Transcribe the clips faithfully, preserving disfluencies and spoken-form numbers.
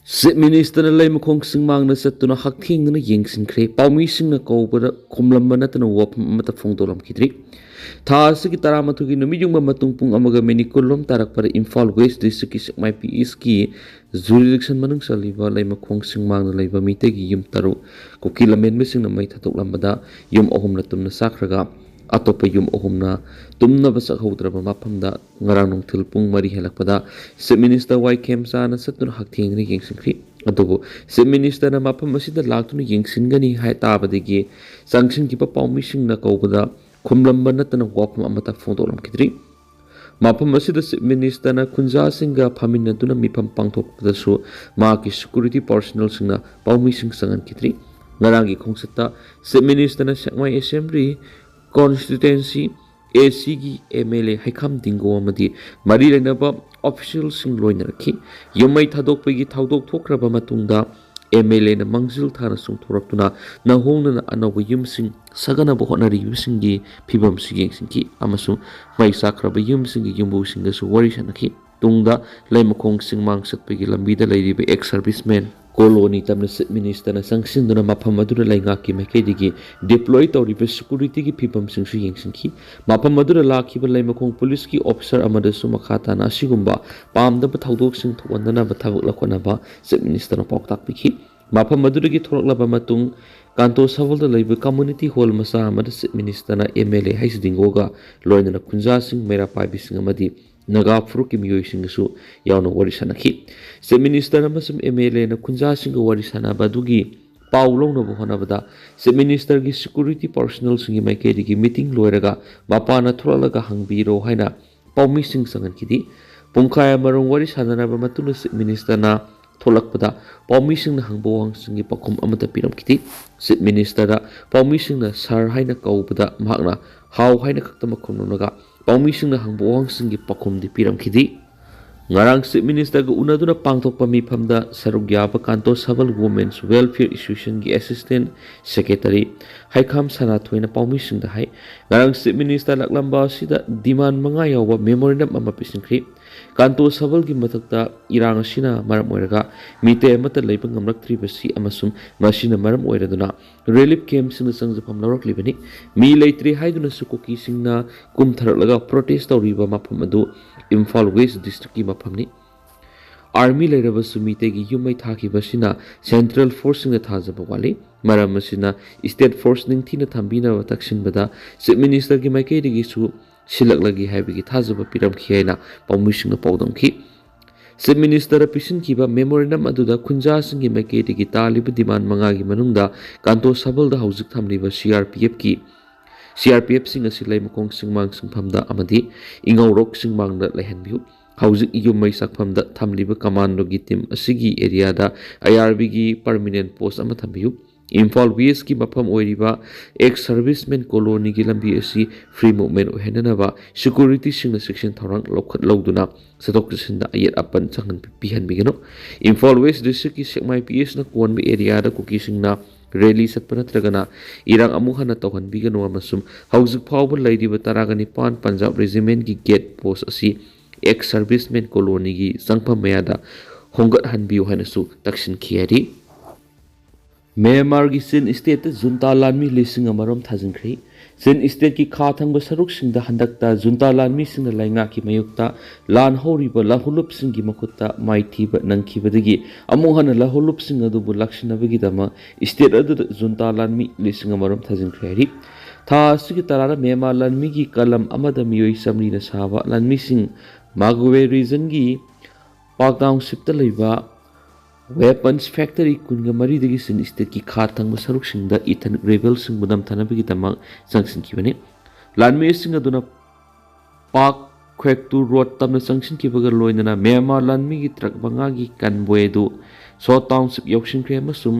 Chief ꯃꯤꯅꯤꯁꯇꯔꯅ ꯂꯩꯃꯈꯣꯡ ꯆꯤꯡꯃꯥꯡꯗ ꯆꯠꯇꯨꯅ ꯍꯛꯊꯦꯡꯅꯅ ꯌꯦꯡꯁꯤꯟꯈ꯭ꯔꯦ꯫ ꯄꯥꯎꯃꯤꯁꯤꯡꯅ ꯀꯧꯕꯗ ꯈꯨꯝꯂꯝꯕ ꯅꯠꯇꯅ ꯋꯥꯐꯝ ꯑꯃꯠꯇ ꯐꯣꯡꯗꯣꯛꯂꯝꯈꯤꯗ꯭ꯔꯤ꯫ ꯊꯥ ꯑꯁꯤꯒꯤ ꯇꯔꯥꯃꯥꯊꯣꯏꯒꯤ ꯅꯨꯃꯤꯠ ꯌꯨꯡꯕ ꯃꯇꯨꯡ ꯄꯨꯡ ꯑꯃꯒ ꯃꯤꯅꯤꯠ ꯀꯨꯟꯂꯣꯝ ꯇꯥꯔꯛꯄꯗ ꯏꯝꯐꯥꯜ ꯋꯦꯁ ꯗꯤꯁꯇ꯭ꯔꯤꯛꯀꯤ ꯁꯦꯛꯃꯥꯏ ꯄꯤ ꯏꯁꯀꯤ ꯖꯨꯔꯤꯗꯤꯛꯁꯟ ꯃꯅꯨꯡ ꯆꯜꯂꯤꯕ ꯂꯩꯃꯈꯣꯡ ꯆꯤꯡꯃꯥꯡꯗ ꯂꯩꯕ ꯃꯤꯇꯩꯒꯤ ꯌꯨꯝ ꯇꯔꯨꯛ ꯀꯨꯀꯤ ꯂꯝꯍꯦꯟꯕꯁꯤꯡꯅ ꯃꯩ ꯊꯥꯗꯣꯛꯂꯝꯕꯗ ꯌꯨꯝ ꯑꯍꯨꯝꯅ ꯇꯨꯝꯅ ꯆꯥꯈ꯭ꯔꯒ ꯑꯇꯣꯞꯄ ꯌꯨꯝ ꯑꯍꯨꯝꯅ ꯇꯨꯝꯅꯕ ꯆꯠꯍꯧꯗ꯭ꯔꯕ ꯃꯐꯝꯗ ꯉꯔꯥꯡ ꯅꯨꯡꯊꯤꯜ ꯄꯨꯡ ꯃꯔꯤ ꯍꯦꯜꯂꯛꯄꯗ ꯆꯤꯐ ꯃꯤꯅꯤꯁꯇꯔ ꯋꯥꯏ ꯈꯦꯝꯆꯥꯅ ꯆꯠꯇꯨꯅ ꯍꯛꯊꯦꯡꯅꯅ ꯌꯦꯡꯁꯤꯟꯈꯤ꯫ ꯑꯗꯨꯕꯨ ꯆꯤꯐ ꯃꯤꯅꯤꯁꯇꯔꯅ ꯃꯐꯝ ꯑꯁꯤꯗ ꯂꯥꯛꯇꯨꯅ ꯌꯦꯡꯁꯤꯟꯒꯅꯤ ꯍꯥꯏ ꯇꯥꯕꯗꯒꯤ ꯆꯪꯁꯤꯟꯈꯤꯕ ꯄꯥꯎꯃꯤꯁꯤꯡꯅ ꯀꯧꯕꯗ ꯈꯨꯝꯂꯝꯕ ꯅꯠꯇꯅ ꯋꯥꯐꯝ ꯑꯃꯠꯇ ꯐꯣꯡꯗꯣꯛꯂꯝꯈꯤꯗ꯭ꯔꯤ꯫ ꯃꯐꯝ ꯑꯁꯤꯗ ꯆꯤꯐ ꯃꯤꯅꯤꯁꯇꯔꯅ ꯈꯨꯟꯖꯥꯁꯤꯡꯒ ꯐꯝꯃꯤꯟꯅꯗꯨꯅ ꯃꯤꯐꯝ ꯄꯥꯡꯊꯣꯛꯄꯗꯁꯨ ꯃꯍꯥꯛꯀꯤ ꯁꯦꯀ꯭ꯌꯨꯔꯤꯇꯤ ꯄꯥꯔꯁꯣꯅꯦꯜꯁꯤꯡꯅ ꯄꯥꯎꯃꯤꯁꯤꯡ ꯆꯪꯍꯟꯈꯤꯗ꯭ꯔꯤ꯫ ꯉꯔꯥꯡꯒꯤ ꯈꯣꯡꯆꯠꯇ ꯆꯤꯐ ꯃꯤꯅꯤꯁꯇꯔꯅ ꯁꯦꯛꯃꯥꯏ ꯑꯦꯁꯦꯝꯕ꯭ꯂꯤ ꯀꯣꯟꯁꯇꯤꯇ꯭ꯋꯦꯟꯁꯤ ꯑꯦ ꯁꯤꯒꯤ ꯑꯦꯝ ꯑꯦꯜ ꯑꯦ ꯍꯩꯈꯥꯝ ꯗꯤꯡꯒꯣ ꯑꯃꯗꯤ ꯃꯔꯤ ꯂꯩꯅꯕ ꯑꯣꯐꯤꯁꯤꯌꯦꯜꯁꯤꯡ ꯂꯣꯏꯅꯔꯛꯈꯤ꯫ ꯌꯨꯝ ꯃꯩ ꯊꯥꯗꯣꯛꯄꯒꯤ ꯊꯧꯗꯣꯛ ꯊꯣꯛꯈ꯭ꯔꯕ ꯃꯇꯨꯡꯗ ꯑꯦꯝ ꯑꯦꯜ ꯑꯦꯅ ꯃꯥꯡꯖꯤꯜ ꯊꯥꯅ ꯆꯣꯡꯊꯣꯔꯛꯇꯨꯅ ꯅꯧꯍꯧꯅꯅ ꯑꯅꯧꯕ ꯌꯨꯝꯁꯤꯡ ꯁꯥꯒꯠꯅꯕ ꯍꯣꯠꯅꯔꯤꯕꯁꯤꯡꯒꯤ ꯐꯤꯕꯝꯁꯨ ꯌꯦꯡꯁꯤꯟꯈꯤ ꯑꯃꯁꯨꯡ ꯃꯩ ꯆꯥꯛꯈ꯭ꯔꯕ ꯌꯨꯝꯁꯤꯡꯒꯤ ꯌꯨꯝꯕꯨꯁꯤꯡꯒꯁꯨ ꯋꯥꯔꯤ ꯁꯥꯅꯈꯤ꯫ ꯇꯨꯡꯗ ꯂꯩꯃꯈꯣꯡ ꯆꯤꯡꯃꯥꯡ ꯆꯠꯄꯒꯤ ꯂꯝꯕꯤꯗ ꯂꯩꯔꯤꯕ ꯑꯦꯛꯁ ꯁꯔꯚꯤꯁꯃꯦꯟ ꯀꯣꯂꯣꯅꯤ ꯇꯝꯅ ꯆꯤꯐ ꯃꯤꯅꯤꯁꯇꯔꯅ ꯆꯪꯁꯤꯟꯗꯨꯅ ꯃꯐꯝ ꯑꯗꯨꯗ ꯂꯩꯉꯥꯛꯀꯤ ꯃꯥꯏꯀꯩꯗꯒꯤ ꯗꯤꯄ꯭ꯂꯣꯏ ꯇꯧꯔꯤꯕ ꯁꯦꯀ꯭ꯌꯨꯔꯤꯇꯤꯒꯤ ꯐꯤꯕꯝꯁꯤꯡꯁꯨ ꯌꯦꯡꯁꯤꯟꯈꯤ꯫ ꯃꯐꯝ ꯑꯗꯨꯗ ꯂꯥꯛꯈꯤꯕ ꯂꯩꯃꯈꯣꯡ ꯄꯨꯂꯤꯁꯀꯤ ꯑꯣꯐꯤꯁꯥꯔ ꯑꯃꯗꯁꯨ ꯃꯈꯥ ꯇꯥꯅ ꯑꯁꯤꯒꯨꯝꯕ ꯄꯥꯝꯗꯕ ꯊꯧꯗꯣꯛꯁꯤꯡ ꯊꯣꯛꯍꯟꯗꯅꯕ ꯊꯕꯛ ꯂꯧꯈꯠꯅꯕ ꯆꯤꯐ ꯃꯤꯅꯤꯁꯇꯔꯅ ꯄꯥꯎꯇꯥꯛ ꯄꯤꯈꯤ꯫ ꯃꯐꯝ ꯑꯗꯨꯗꯒꯤ ꯊꯣꯔꯛꯂꯕ ꯃꯇꯨꯡ ꯀꯥꯟꯇꯣ ꯁꯚꯜꯗ ꯂꯩꯕ ꯀꯝꯃꯨꯅꯤꯇꯤ ꯍꯣꯜ ꯃꯆꯥ ꯑꯃꯗ ꯆꯤꯐ ꯃꯤꯅꯤꯁꯇꯔꯅ ꯑꯦꯝ ꯑꯦꯜ ꯑꯦ ꯍꯩꯁ ꯗꯤꯡꯒꯣꯒ ꯂꯣꯏꯅꯅ ꯈꯨꯟꯖꯥꯁꯤꯡ, ꯃꯩꯔꯥ ꯄꯥꯏꯕꯤꯁꯤꯡ ꯑꯃꯗꯤ ꯅꯥꯒꯥ ꯐꯨꯔꯨꯞꯀꯤ ꯃꯤꯑꯣꯏꯁꯤꯡꯒꯁꯨ ꯌꯥꯎꯅ ꯋꯥꯔꯤ ꯁꯥꯅꯈꯤ꯫ ꯆꯤꯐ ꯃꯤꯅꯤꯁꯇꯔ ꯑꯃꯁꯨꯡ ꯑꯦꯝ ꯑꯦꯜ ꯑꯦꯅ ꯈꯨꯟꯖꯥꯁꯤꯡꯒ ꯋꯥꯔꯤ ꯁꯥꯅꯕ ꯑꯗꯨꯒꯤ ꯄꯥꯎ ꯂꯧꯅꯕ ꯍꯣꯠꯅꯕꯗ ꯆꯤꯐ ꯃꯤꯅꯤꯁꯇꯔꯒꯤ ꯁꯦꯀ꯭ꯌꯨꯔꯤꯇꯤ ꯄꯥꯔꯁꯣꯅꯦꯜꯁꯤꯡꯒꯤ ꯃꯥꯏꯀꯩꯗꯒꯤ ꯃꯤꯇꯤꯡ ꯂꯣꯏꯔꯒ ꯃꯄꯥꯟꯗ ꯊꯣꯛꯂꯛꯂꯒ ꯍꯪꯕꯤꯔꯣ ꯍꯥꯏꯅ ꯄꯥꯎꯃꯤꯁꯤꯡ ꯆꯪꯍꯟꯈꯤꯗꯦ꯫ ꯄꯨꯡꯈꯥꯏ ꯑꯃꯔꯣꯝ ꯋꯥꯔꯤ ꯁꯥꯟꯅꯔꯕ ꯃꯇꯨꯡꯗ ꯆꯤꯐ ꯃꯤꯅꯤꯁꯇꯔꯅ ꯊꯣꯛꯂꯛꯄꯗ ꯄꯥꯎꯃꯤꯁꯤꯡꯅ ꯍꯪꯕ ꯋꯥꯍꯪꯁꯤꯡꯒꯤ ꯄꯥꯎꯈꯨꯝ ꯑꯃꯠꯇ ꯄꯤꯔꯝꯈꯤꯗꯦ꯫ ꯆꯤꯐ ꯃꯤꯅꯤꯁꯇꯔꯗ ꯄꯥꯎꯃꯤꯁꯤꯡꯅ ꯁꯥꯔ ꯍꯥꯏꯅ ꯀꯧꯕꯗ ꯃꯍꯥꯛꯅ ꯍꯥꯎ ꯍꯥꯏꯅ ꯈꯛꯇꯃꯛ ꯈꯨꯝꯂꯝꯂꯒ ꯄꯥꯎꯃꯤꯁꯤꯡꯅ ꯍꯪꯕ ꯋꯥꯍꯪꯁꯤꯡꯒꯤ ꯄꯥꯎꯈꯨꯝꯗꯤ ꯄꯤꯔꯝꯈꯤꯗꯦ꯫ ꯉꯔꯥꯡ ꯆꯤꯐ ꯃꯤꯅꯤꯁꯇꯔꯒ ꯎꯅꯗꯨꯅ ꯄꯥꯡꯊꯣꯛꯄ ꯃꯤꯐꯝꯗ ꯁꯔꯨꯛ ꯌꯥꯕ ꯀꯥꯟꯇꯣ ꯁꯕꯜ ꯋꯨꯃꯦꯟꯁ ꯋꯦꯜꯐꯤꯌꯔ ꯑꯦꯁꯣꯁꯤꯌꯦꯁꯟꯒꯤ ꯑꯦꯁꯤꯁꯇꯦꯟ ꯁꯦꯀ꯭ꯔꯦꯇꯔꯤ ꯍꯩꯈꯥꯝ ꯁꯅꯥꯊꯣꯏꯅ ꯄꯥꯎꯃꯤꯁꯤꯡꯗ ꯍꯥꯏ, ꯉꯔꯥꯡ ꯆꯤꯐ ꯃꯤꯅꯤꯁꯇꯔ ꯂꯥꯛꯂꯝꯕ ꯑꯁꯤꯗ ꯗꯤꯃꯥꯟ ꯃꯉꯥ ꯌꯥꯎꯕ ꯃꯦꯃꯣꯔꯦꯟꯗꯝ ꯑꯃ ꯄꯤꯁꯤꯟꯈ꯭ꯔꯤ꯫ ꯀꯥꯟꯇꯣ ꯁꯕꯜꯒꯤ ꯃꯊꯛꯇ ꯏꯔꯥꯡ ꯑꯁꯤꯅ ꯃꯔꯝ ꯑꯣꯏꯔꯒ ꯃꯤꯇꯩ ꯑꯃꯠꯇ ꯂꯩꯕ ꯉꯝꯂꯛꯇ꯭ꯔꯤꯕꯁꯤ ꯑꯃꯁꯨꯡ ꯃꯁꯤꯅ ꯃꯔꯝ ꯑꯣꯏꯔꯗꯨꯅ ꯔꯤꯂꯤꯐ ꯀꯦꯝꯞꯁꯤꯡꯗ ꯆꯪꯖꯐꯝ ꯂꯧꯔꯛꯂꯤꯕꯅꯤ꯫ ꯃꯤ ꯂꯩꯇ꯭ꯔꯦ ꯍꯥꯏꯗꯨꯅꯁꯨ ꯀꯨꯀꯤꯁꯤꯡꯅ ꯀꯨꯝꯊꯔꯛꯂꯒ ꯄ꯭ꯔꯣꯇꯦꯁ ꯇꯧꯔꯤꯕ ꯃꯐꯝ ꯑꯗꯨ ꯏꯝꯐꯥꯜ ꯋꯦꯁ ꯗꯤꯁꯇ꯭ꯔꯤꯛꯀꯤ ꯃꯐꯝꯅꯤ꯫ ꯑꯥꯔꯃꯤ ꯂꯩꯔꯕꯁꯨ ꯃꯤꯇꯩꯒꯤ ꯌꯨꯝ ꯃꯩ ꯊꯥꯈꯤꯕ ꯑꯁꯤꯅ ꯁꯦꯟꯇ꯭ꯔꯦꯜ ꯐꯣꯔꯁꯁꯤꯡꯗ ꯊꯥꯖꯕ ꯋꯥꯠꯂꯤ꯫ ꯃꯔꯝ ꯑꯁꯤꯅ ꯁ꯭ꯇꯦꯠ ꯐꯣꯔꯁ ꯅꯤꯡꯊꯤꯅ ꯊꯝꯕꯤꯅꯕ ꯇꯛꯁꯤꯟꯕꯗ ꯆꯤꯐ ꯃꯤꯅꯤꯁꯇꯔꯒꯤ ꯃꯥꯏꯀꯩꯗꯒꯤꯁꯨ ꯁꯤꯜꯂꯛꯂꯒꯦ ꯍꯥꯏꯕꯒꯤ ꯊꯥꯖꯕ ꯄꯤꯔꯝꯈꯤ ꯍꯥꯏꯅ ꯄꯥꯎꯃꯤꯁꯤꯡꯅ ꯄꯥꯎꯗꯝꯈꯤ꯫ ꯆꯤꯐ ꯃꯤꯅꯤꯁꯇꯔꯗ ꯄꯤꯁꯤꯟꯈꯤꯕ ꯃꯦꯃꯣꯔꯦꯟꯗꯝ ꯑꯗꯨꯗ ꯈꯨꯟꯖꯥꯁꯤꯡꯒꯤ ꯃꯥꯏꯀꯩꯗꯒꯤ ꯇꯥꯜꯂꯤꯕ ꯗꯤꯃꯥꯟ ꯃꯉꯥꯒꯤ ꯃꯅꯨꯡꯗ ꯀꯥꯟꯇꯣ ꯁꯕꯜꯗ ꯍꯧꯖꯤꯛ ꯊꯝꯂꯤꯕ C R P ꯑꯦꯐꯀꯤ C R P ꯑꯦꯐꯁꯤꯡ ꯑꯁꯤ ꯂꯩꯃꯈꯣꯡ ꯆꯤꯡꯃꯥꯡ ꯆꯤꯡꯐꯝꯗ ꯑꯃꯗꯤ ꯏꯉꯧꯔꯣꯛ ꯆꯤꯡꯃꯥꯡꯗ ꯂꯩꯍꯟꯕꯤꯌꯨ꯫ ꯍꯧꯖꯤꯛ ꯌꯨꯝ ꯃꯩ ꯆꯥꯛꯐꯝꯗ ꯊꯝꯂꯤꯕ ꯀꯃꯥꯟꯗꯣꯒꯤ ꯇꯤꯝ ꯑꯁꯤꯒꯤ ꯑꯦꯔꯤꯌꯥꯗ ꯑꯥꯏ ꯑꯥꯔ ꯕꯤꯒꯤ ꯄꯔꯃꯤꯅꯦꯟ ꯄꯣꯁ ꯑꯃ ꯊꯝꯕꯤꯌꯨ꯫ ꯏꯝꯐꯥꯜ ꯋꯦꯁꯀꯤ ꯃꯐꯝ ꯑꯣꯏꯔꯤꯕ ꯑꯦꯛꯁ ꯁꯔꯚꯤꯁꯃꯦꯟ ꯀꯣꯂꯣꯅꯤꯒꯤ ꯂꯝꯕꯤ ꯑꯁꯤ ꯐ꯭ꯔꯤ ꯃꯨꯚꯃꯦꯟ ꯑꯣꯏꯍꯟꯅꯅꯕ ꯁꯦꯀ꯭ꯌꯨꯔꯤꯇꯤꯁꯤꯡꯅ ꯆꯦꯛꯁꯤꯟ ꯊꯧꯔꯥꯡ ꯂꯧꯈꯠꯍꯧꯗꯨꯅ ꯆꯠꯊꯣꯛ ꯆꯠꯁꯤꯟꯗ ꯑꯌꯦꯠ ꯑꯄꯟ ꯆꯪꯍꯟ ꯄꯤꯍꯟꯕꯤꯒꯅꯨ꯫ ꯏꯝꯐꯥꯜ ꯋꯦꯁ ꯗꯤꯁꯇ꯭ꯔꯤꯛꯀꯤ ꯁꯦꯛꯃꯥꯏ ꯄꯤ ꯑꯦꯁꯅ ꯀꯣꯟꯕ ꯑꯦꯔꯤꯌꯥꯗ ꯀꯨꯀꯤꯁꯤꯡꯅ ꯔꯦꯂꯤ ꯆꯠꯄ ꯅꯠꯇ꯭ꯔꯒꯅ ꯏꯔꯥꯡ ꯑꯃꯨꯛ ꯍꯟꯅ ꯇꯧꯍꯟꯕꯤꯒꯅꯨ ꯑꯃꯁꯨꯡ ꯍꯧꯖꯤꯛ ꯐꯥꯎꯕ ꯂꯩꯔꯤꯕ ꯇꯔꯥꯒ ꯅꯤꯄꯥꯟ ꯄꯟꯖꯥꯕ ꯔꯦꯖꯤꯃꯦꯟꯒꯤ ꯒꯦꯠ ꯄꯣꯁ ꯑꯁꯤ ꯑꯦꯛꯁ ꯁꯔꯚꯤꯁꯃꯦꯟ ꯀꯣꯂꯣꯅꯤꯒꯤ ꯆꯪꯐꯝ ꯃꯌꯥꯗ ꯍꯣꯡꯒꯠꯍꯟꯕꯤꯌꯨ ꯍꯥꯏꯅꯁꯨ ꯇꯛꯁꯤꯟꯈꯤ ꯍꯥꯏꯔꯤ꯫ ꯃ꯭ꯌꯥꯟꯃꯥꯔꯒꯤ ꯆꯤꯟ ꯁ꯭ꯇꯦꯠꯇ ꯖꯨꯟꯇꯥ ꯂꯥꯟꯃꯤ ꯂꯤꯁꯤꯡ ꯑꯃꯔꯣꯝ ꯊꯥꯖꯤꯟꯈ꯭ꯔꯦ꯫ ꯆꯤꯟ ꯁ꯭ꯇꯦꯠꯀꯤ ꯈꯥ ꯊꯪꯕ ꯁꯔꯨꯛꯁꯤꯡꯗ ꯍꯟꯗꯛꯇ ꯖꯨꯟꯇꯥ ꯂꯥꯟꯃꯤꯁꯤꯡꯅ ꯂꯩꯉꯥꯛꯀꯤ ꯃꯥꯌꯣꯛꯇ ꯂꯥꯟ ꯍꯧꯔꯤꯕ ꯂꯥꯍꯨꯂꯨꯞꯁꯤꯡꯒꯤ ꯃꯈꯨꯠꯇ ꯃꯥꯏꯊꯤꯕ ꯅꯪꯈꯤꯕꯗꯒꯤ ꯑꯃꯨꯛ ꯍꯟꯅ ꯂꯥꯍꯨꯂꯨꯞꯁꯤꯡ ꯑꯗꯨꯕꯨ ꯂꯥꯛꯁꯤꯟꯅꯕꯒꯤꯗꯃꯛ ꯁ꯭ꯇꯦꯠ ꯑꯗꯨꯗ ꯖꯨꯟꯇꯥ ꯂꯥꯟꯃꯤ ꯂꯤꯁꯤꯡ ꯑꯃꯔꯣꯝ ꯊꯥꯖꯤꯟꯈ꯭ꯔꯦ ꯍꯥꯏꯔꯤ꯫ ꯊꯥ ꯑꯁꯤꯒꯤ ꯇꯔꯥꯗ ꯃ꯭ꯌꯥꯟꯃꯥꯔ ꯂꯥꯟꯃꯤꯒꯤ ꯀꯂꯝ ꯑꯃꯗ ꯃꯤꯑꯣꯏ ꯆꯥꯃꯔꯤꯅ ꯁꯥꯕ ꯂꯥꯟꯃꯤꯁꯤꯡ ꯃꯥꯒꯋꯦ ꯔꯤꯖꯟꯒꯤ ꯄꯥꯛ ꯇꯥꯎꯟꯁꯤꯞꯇ ꯂꯩꯕ ꯋꯦꯄꯟꯁ ꯐꯦꯛꯇꯔꯤ ꯀꯨꯟꯒ ꯃꯔꯤꯗꯒꯤ ꯆꯤꯟ ꯁ꯭ꯇꯦꯠꯀꯤ ꯈꯥ ꯊꯪꯕ ꯁꯔꯨꯛꯁꯤꯡꯗ ꯏꯊꯅꯤꯛ ꯔꯦꯕꯦꯜꯁꯤꯡꯕꯨ ꯅꯝꯊꯅꯕꯒꯤꯗꯃꯛ ꯆꯪꯁꯤꯟꯈꯤꯕꯅꯤ꯫ ꯂꯥꯟꯃꯤꯁꯤꯡ ꯑꯗꯨꯅ ꯄꯥꯛ ꯈ꯭ꯋꯦꯛꯇꯨ ꯔꯣꯗ ꯇꯝꯅ ꯆꯪꯁꯤꯟꯈꯤꯕꯒ ꯂꯣꯏꯅꯅ ꯃ꯭ꯌꯥꯟꯃꯥꯔ ꯂꯥꯟꯃꯤꯒꯤ ꯇ꯭ꯔꯛ ꯃꯉꯥꯒꯤ ꯀꯟꯕꯣꯏ ꯑꯗꯨ ꯁꯣ ꯇꯥꯎꯟꯁꯤꯞ ꯌꯧꯁꯤꯟꯈ꯭ꯔꯦ ꯑꯃꯁꯨꯡ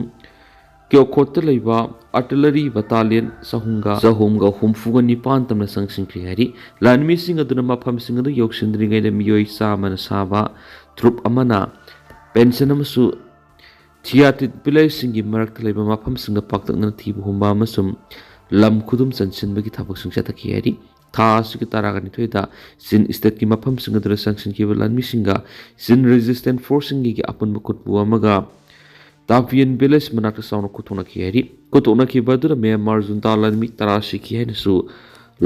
ꯀ꯭ꯌꯣꯈꯣꯠꯇ ꯂꯩꯕ ꯑꯥꯔꯇꯤꯂꯔꯤ ꯕꯇꯥꯂꯤꯌꯟ ꯆꯍꯨꯝꯒ ꯆꯍꯨꯝꯒ ꯍꯨꯝꯐꯨꯒ ꯅꯤꯄꯥꯟ ꯇꯝꯅ ꯆꯪꯁꯤꯟꯈ꯭ꯔꯦ ꯍꯥꯏꯔꯤ꯫ ꯂꯥꯟꯃꯤꯁꯤꯡ ꯑꯗꯨꯅ ꯃꯐꯝꯁꯤꯡ ꯑꯗꯨ ꯌꯧꯁꯤꯟꯗ꯭ꯔꯤꯉꯩꯗ ꯃꯤꯑꯣꯏ ꯆꯥꯝꯃꯅ ꯁꯥꯕ ꯇ꯭ꯔꯨꯞ ꯑꯃꯅ ꯄꯦꯟꯁꯟ ꯑꯃꯁꯨ ꯊꯤꯌꯥꯇꯤꯠ ꯄꯤꯂꯔꯁꯤꯡꯒꯤ ꯃꯔꯛꯇ ꯂꯩꯕ ꯃꯐꯝꯁꯤꯡꯗ ꯄꯥꯛꯇꯛꯅꯅ ꯊꯤꯕ ꯍꯨꯝꯕ ꯑꯃꯁꯨꯡ ꯂꯝ ꯈꯨꯗꯨꯝ ꯆꯟꯁꯤꯟꯕꯒꯤ ꯊꯕꯛꯁꯤꯡ ꯆꯠꯊꯈꯤ ꯍꯥꯏꯔꯤ꯫ ꯊꯥ ꯑꯁꯤꯒꯤ ꯇꯔꯥꯒ ꯅꯤꯊꯣꯏꯗ ꯆꯤꯟ state ꯀꯤ ꯃꯐꯝꯁꯤꯡ ꯑꯗꯨꯗ ꯆꯪꯁꯤꯟꯈꯤꯕ ꯂꯥꯟꯃꯤꯁꯤꯡꯒ Chin Resistance Force ꯁꯤꯡꯒꯤ ꯑꯄꯨꯟꯕ ꯈꯨꯠꯄꯨ ꯑꯃꯒ Tapian Village ꯃꯅꯥꯛꯇ ꯆꯥꯎꯅ ꯈꯨꯠꯊꯣꯛꯅꯈꯤ ꯍꯥꯏꯔꯤ꯫ ꯈꯨꯠꯊꯣꯛꯅꯈꯤꯕ ꯑꯗꯨꯗ Myanmar junta ꯂꯥꯟꯃꯤ ꯇꯔꯥ ꯁꯤꯈꯤ ꯍꯥꯏꯅꯁꯨ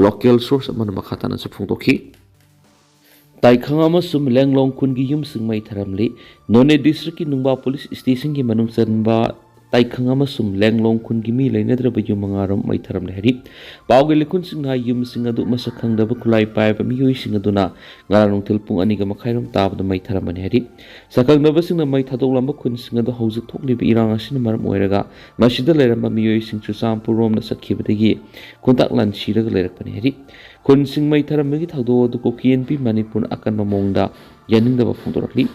local source ꯑꯃꯅ ꯃꯈꯥ ꯇꯥꯅꯁꯨ ꯐꯣꯡꯗꯣꯛꯈꯤ꯫ ꯇꯥꯏꯈꯪ ꯑꯃꯁꯨꯡ ꯂꯦꯡꯂꯣꯡ ꯈꯨꯟꯒꯤ ꯌꯨꯝꯁꯤꯡ ꯃꯩ ꯊꯥꯔꯝꯂꯤ꯫ ꯅꯣꯅꯦ district ꯀꯤ ꯅꯨꯡꯕꯥ police station ꯒꯤ ꯃꯅꯨꯡ ꯆꯟꯕ ꯇꯥꯏꯈꯪ ꯑꯃꯁꯨꯡ ꯂꯦꯡꯂꯣꯡ ꯈꯨꯟꯒꯤ ꯃꯤ ꯂꯩꯅꯗ꯭ꯔꯕ ꯌꯨꯝ ꯃꯉꯥꯔꯣꯝ ꯃꯩ ꯊꯥꯔꯝꯂꯦ ꯍꯥꯏꯔꯤ꯫ ꯄꯥꯎꯒꯤ ꯂꯤꯈꯨꯟꯁꯤꯡꯅ ꯍꯥꯏ, ꯌꯨꯝꯁꯤꯡ ꯑꯗꯨ ꯃꯁꯛ ꯈꯪꯗꯕ ꯈꯨꯠꯂꯥꯏ ꯄꯥꯏꯕ ꯃꯤꯑꯣꯏꯁꯤꯡ ꯑꯗꯨꯅ ꯉꯔꯥꯡ ꯅꯨꯡꯊꯤꯜ ꯄꯨꯡ ꯑꯅꯤꯒ ꯃꯈꯥꯏꯔꯣꯝ ꯇꯥꯕꯗ ꯃꯩ ꯊꯥꯔꯝꯕꯅꯤ ꯍꯥꯏꯔꯤ꯫ ꯁꯛꯈꯪꯗꯕꯁꯤꯡꯅ ꯃꯩ ꯊꯥꯗꯣꯛꯂꯝꯕ ꯈꯨꯟꯁꯤꯡ ꯑꯗꯨ ꯍꯧꯖꯤꯛ ꯊꯣꯛꯂꯤꯕ ꯏꯔꯥꯡ ꯑꯁꯤꯅ ꯃꯔꯝ ꯑꯣꯏꯔꯒ ꯃꯁꯤꯗ ꯂꯩꯔꯝꯕ ꯃꯤꯑꯣꯏꯁꯤꯡ ꯆꯨꯔꯆꯥꯟꯄꯨꯔ ꯔꯣꯝꯗ ꯆꯠꯈꯤꯕꯗꯒꯤ ꯈꯨꯟꯇꯥꯛ ꯂꯥꯟꯁꯤꯔꯒ ꯂꯩꯔꯛꯄꯅꯤ ꯍꯥꯏꯔꯤ꯫ ꯈꯨꯟꯁꯤꯡ ꯃꯩ ꯊꯥꯔꯝꯕꯒꯤ ꯊꯧꯗꯣꯛ ꯑꯗꯨ ꯀꯨꯀꯤ ꯏꯟꯄꯤ ꯃꯅꯤꯄꯨꯔꯅ ꯑꯀꯟꯕ ꯃꯑꯣꯡꯗ ꯌꯥꯅꯤꯡꯗꯕ ꯐꯣꯡꯗꯣꯔꯛꯂꯤ꯫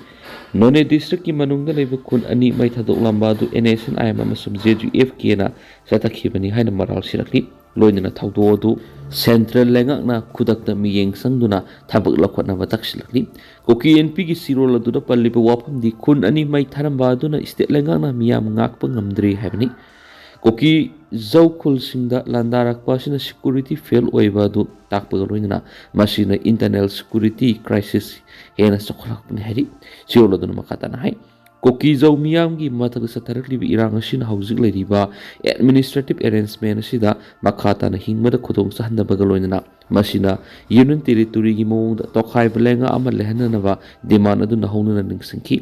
ꯅꯣꯅꯦ district ꯀꯤ ꯃꯅꯨꯡꯗ ꯂꯩꯕ ꯈꯨꯟ ꯑꯅꯤ ꯃꯩ ꯊꯥꯗꯣꯛꯂꯝꯕ ꯑꯗꯨ N S N I M ꯑꯃꯁꯨꯡ J J F K ꯅ ꯆꯠꯊꯈꯤꯕꯅꯤ ꯍꯥꯏꯅ ꯃꯔꯥꯜ ꯁꯤꯔꯛꯂꯤ꯫ ꯂꯣꯏꯅꯅ ꯊꯧꯗꯣꯛ ꯑꯗꯨ central ꯂꯩꯉꯥꯛꯅ ꯈꯨꯗꯛꯇ ꯃꯤꯠꯌꯦꯡ ꯆꯪꯗꯨꯅ ꯊꯕꯛ ꯂꯧꯈꯠꯅꯕ ꯇꯛꯁꯤꯜꯂꯛꯂꯤ꯫ ꯀꯨꯀꯤ ꯏꯟꯄꯤꯒꯤ ꯆꯦꯔꯣꯜ ꯑꯗꯨꯗ ꯄꯜꯂꯤꯕ ꯋꯥꯐꯝꯗꯤ ꯈꯨꯟ ꯑꯅꯤ ꯃꯩ ꯊꯥꯔꯝꯕ ꯑꯗꯨꯅ state ꯂꯩꯉꯥꯛꯅ ꯃꯤꯌꯥꯝ ꯉꯥꯛꯄ ꯉꯝꯗ꯭ꯔꯤ ꯍꯥꯏꯕꯅꯤ꯫ ꯀꯨꯀꯤ ꯖꯧ ꯈꯨꯜꯁꯤꯡꯗ ꯂꯥꯟꯗꯥꯔꯛꯄ ꯑꯁꯤꯅ security fail ꯑꯣꯏꯕ ꯑꯗꯨ ꯇꯥꯛꯄꯒ ꯂꯣꯏꯅꯅ ꯃꯁꯤꯅ internal security crisis ꯍꯦꯟꯅ ꯆꯥꯎꯈꯠꯂꯛꯄꯅꯤ ꯍꯥꯏꯔꯤ꯫ ꯆꯦꯔꯣꯜ ꯑꯗꯨꯅ ꯃꯈꯥ ꯇꯥꯅ ꯍꯥꯏ, ꯀꯨꯀꯤ ꯖꯧ ꯃꯤꯌꯥꯝꯒꯤ ꯃꯊꯛꯇ ꯆꯠꯊꯔꯛꯂꯤꯕ ꯏꯔꯥꯡ ꯑꯁꯤꯅ ꯍꯧꯖꯤꯛ ꯂꯩꯔꯤꯕ administrative arrangement ꯑꯁꯤꯗ ꯃꯈꯥ ꯇꯥꯅ ꯍꯤꯡꯕꯗ ꯈꯨꯗꯣꯡ ꯆꯥꯍꯟꯗꯕꯒ ꯂꯣꯏꯅꯅ ꯃꯁꯤꯅ Union Territory ꯒꯤ ꯃꯑꯣꯡꯗ ꯇꯣꯈꯥꯏꯕ ꯂꯩꯉꯥꯛ ꯑꯃ ꯂꯩꯍꯟꯅꯅꯕ demand ꯑꯗꯨ ꯅꯧꯍꯧꯅꯅ ꯅꯤꯡꯁꯤꯡꯈꯤ꯫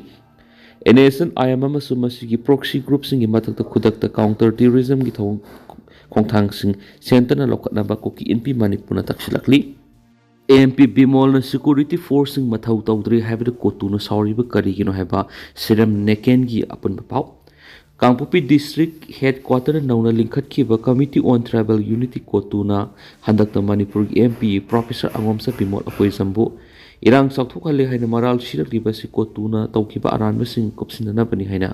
N S N I M ꯑꯃꯁꯨꯡ ꯃꯁꯤꯒꯤ proxy group ꯁꯤꯡꯒꯤ ꯃꯊꯛꯇ ꯈꯨꯗꯛꯇ counter terrorism ꯒꯤ ꯊꯧ-, ꯈꯣꯡꯊꯥꯡꯁꯤꯡ centre ꯅ ꯂꯧꯈꯠꯅꯕ ꯀꯨꯀꯤ ꯏꯟꯄꯤ ꯃꯅꯤꯄꯨꯔꯅ ꯇꯛꯁꯤꯜꯂꯛꯂꯤ꯫ A M P ꯕꯤꯃꯣꯜꯅ security force ꯁꯤꯡ ꯃꯊꯧ ꯇꯧꯗ꯭ꯔꯦ ꯍꯥꯏꯕꯗ ꯀꯣꯇꯨꯅ ꯁꯥꯎꯔꯤꯕ ꯀꯔꯤꯒꯤꯅꯣ ꯍꯥꯏꯕ ꯁꯤꯔꯝ ꯅꯦꯀꯦꯟꯒꯤ ꯑꯄꯨꯟꯕ ꯄꯥꯎ꯫ ꯀꯥꯡꯄꯣꯛꯄꯤ district headquarter ꯅꯧꯅ ꯂꯤꯡꯈꯠꯈꯤꯕ Committee on Tribal Unity ꯀꯣꯇꯨꯅ ꯍꯟꯗꯛꯇ ꯃꯅꯤꯄꯨꯔꯒꯤ M P Professor ꯑꯉꯣꯝꯆꯥ ꯕꯤꯃꯣꯜ ꯑꯀꯣꯏꯖꯝꯕꯨ ꯏꯔꯥꯡ ꯆꯥꯎꯊꯣꯛꯍꯜꯂꯦ ꯍꯥꯏꯅ ꯃꯔꯥꯜ ꯁꯤꯔꯛꯂꯤꯕ ꯑꯁꯤ ꯀꯣꯇꯨꯅ ꯇꯧꯈꯤꯕ ꯑꯔꯥꯟꯕꯁꯤꯡ ꯀꯨꯞꯁꯤꯟꯅꯅꯕꯅꯤ ꯍꯥꯏꯅ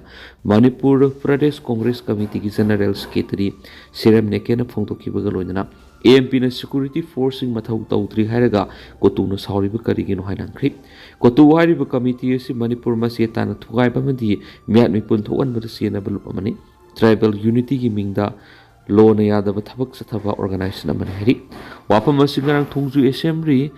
ꯃꯅꯤꯄꯨꯔ ꯄ꯭ꯔꯗꯦꯁ ꯀꯣꯡꯒ꯭ꯔꯦꯁ ꯀꯃꯤꯇꯤꯒꯤ ꯖꯦꯅꯔꯦꯜ ꯁꯦꯀ꯭ꯔꯦꯇꯔꯤ ꯁꯤꯔꯝ ꯅꯦꯀꯦꯟꯅ ꯐꯣꯡꯗꯣꯛꯈꯤꯕꯒ ꯂꯣꯏꯅꯅ A M P ꯅ security force ꯁꯤꯡ ꯃꯊꯧ ꯇꯧꯗ꯭ꯔꯤ ꯍꯥꯏꯔꯒ ꯀꯣꯇꯨꯅ ꯁꯥꯎꯔꯤꯕ ꯀꯔꯤꯒꯤꯅꯣ ꯍꯥꯏꯅ ꯍꯪꯈ꯭ꯔꯤ꯫ ꯀꯣꯇꯨ ꯍꯥꯏꯔꯤꯕ ꯀꯃꯤꯇꯤ ꯑꯁꯤ ꯃꯅꯤꯄꯨꯔ ꯃꯆꯦ ꯇꯥꯅ ꯊꯨꯒꯥꯏꯕ ꯑꯃꯗꯤ ꯃꯤꯌꯥꯠ ꯃꯤꯄꯨꯟ ꯊꯣꯛꯍꯟꯕꯗ ꯆꯦꯟꯅꯕ ꯂꯨꯞ ꯑꯃꯅꯤ꯫ Tribal unity ꯒꯤ ꯃꯤꯡꯗ ꯂꯣꯅ ꯌꯥꯗꯕ ꯊꯕꯛ ꯆꯠꯊꯕ ꯑꯣꯔꯒꯅꯥꯏꯖꯦꯁꯟ ꯑꯃꯅꯤ ꯍꯥꯏꯔꯤ꯫ ꯋꯥꯐꯝ ꯑꯁꯤ ꯉꯔꯥꯡ ꯊꯣꯡꯖꯨ ꯑꯦꯁꯦꯝꯕ꯭ꯂꯤ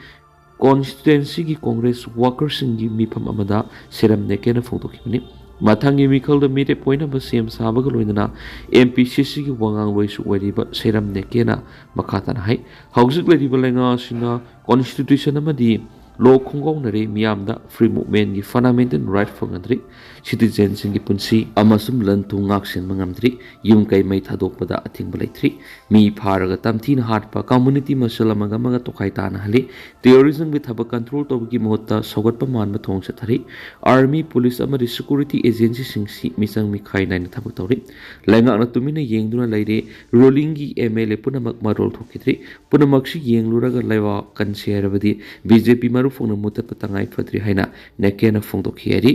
ꯀꯣꯟꯁꯇꯤꯇ꯭ꯋꯦꯟꯁꯤꯒꯤ ꯀꯣꯡꯒ꯭ꯔꯦꯁ ꯋꯥꯀꯔꯁꯤꯡꯒꯤ ꯃꯤꯐꯝ ꯑꯃꯗ ꯁꯦꯔꯝ ꯅꯦꯀꯦꯅ ꯐꯣꯡꯗꯣꯛꯈꯤꯕꯅꯤ꯫ ꯃꯊꯪꯒꯤ ꯃꯤꯈꯜꯗ ꯃꯤꯔꯦꯞ ꯑꯣꯏꯅꯕ ꯁꯦꯝ ꯁꯥꯕꯒ ꯂꯣꯏꯅꯅ ꯑꯦꯝ ꯄꯤ ꯁꯤ ꯁꯤꯒꯤ ꯋꯥꯉꯥꯡꯂꯣꯏꯁꯨ ꯑꯣꯏꯔꯤꯕ ꯁꯦꯔꯝ ꯅꯦꯀꯦꯅ ꯃꯈꯥ ꯇꯥꯅ ꯍꯥꯏ, ꯍꯧꯖꯤꯛ ꯂꯩꯔꯤꯕ ꯂꯩꯉꯥꯛ ꯑꯁꯤꯅ ꯀꯣꯟꯁꯇꯤꯇ꯭ꯌꯨꯁꯟ ꯑꯃꯗꯤ ꯂꯣ ꯈꯣꯡꯒꯥꯎꯅꯔꯦ, ꯃꯤꯌꯥꯝꯗ ꯐ꯭ꯔꯤ ꯃꯨꯚꯃꯦꯟꯒꯤ ꯐꯟꯗꯥꯃꯦꯟꯇꯦꯜ ꯔꯥꯏꯠ ꯐꯪꯍꯟꯗ꯭ꯔꯤ, ꯁꯤꯇꯤꯖꯦꯟꯁꯤꯡꯒꯤ ꯄꯨꯟꯁꯤ ꯑꯃꯁꯨꯡ ꯂꯟ ꯊꯨꯝ ꯉꯥꯛ ꯁꯦꯟꯕ ꯉꯝꯗ꯭ꯔꯤ, ꯌꯨꯝ ꯀꯩ ꯃꯩ ꯊꯥꯗꯣꯛꯄꯗ ꯑꯊꯤꯡꯕ ꯂꯩꯇ꯭ꯔꯤ, ꯃꯤ ꯐꯥꯔꯒ ꯇꯝꯊꯤꯅ ꯍꯥꯠꯄ, ꯀꯝꯃ꯭ꯌꯨꯅꯤꯇꯤ ꯃꯁꯦꯜ ꯑꯃꯒ ꯑꯃꯒ ꯇꯣꯈꯥꯏ ꯇꯥꯅꯍꯜꯂꯤ, ꯇꯦꯔꯣꯔꯤꯖꯝꯒꯤ ꯊꯕꯛ ꯀꯟꯇ꯭ꯔꯣꯜ ꯇꯧꯕꯒꯤ ꯃꯍꯨꯠꯇ ꯁꯧꯒꯠꯄ ꯃꯥꯟꯕ ꯊꯧꯑꯣꯡ ꯆꯠꯊꯔꯤ, ꯑꯥꯔꯃꯤ, ꯄꯨꯂꯤꯁ ꯑꯃꯗꯤ ꯁꯦꯀ꯭ꯌꯨꯔꯤꯇꯤ ꯑꯦꯖꯦꯟꯁꯤꯁꯤꯡꯁꯤ ꯃꯤꯆꯪ ꯃꯤꯈꯥꯏ ꯅꯥꯏꯅ ꯊꯕꯛ ꯇꯧꯔꯤ, ꯂꯩꯉꯥꯛꯅ ꯇꯨꯃꯤꯟꯅ ꯌꯦꯡꯗꯨꯅ ꯂꯩꯔꯦ, ꯔꯨꯂꯤꯡꯒꯤ ꯑꯦꯝ ꯑꯦꯜ ꯑꯦ ꯄꯨꯝꯅꯃꯛ ꯃꯔꯣꯜ ꯊꯣꯛꯈꯤꯗ꯭ꯔꯤ, ꯄꯨꯝꯅꯃꯛꯁꯤ ꯌꯦꯡꯂꯨꯔꯒ ꯂꯩꯕꯥꯛ ꯀꯟꯁꯤ ꯍꯥꯏꯔꯕꯗꯤ ꯕꯤ ꯖꯦ ꯄꯤ ꯃꯔꯨꯞ ꯐꯪꯅ ꯃꯨꯊꯠꯄ ꯇꯉꯥꯏ ꯐꯗ꯭ꯔꯤ ꯍꯥꯏꯅ ꯅꯦꯀꯦꯅ ꯐꯣꯡꯗꯣꯛꯈꯤ ꯍꯥꯏꯔꯤ꯫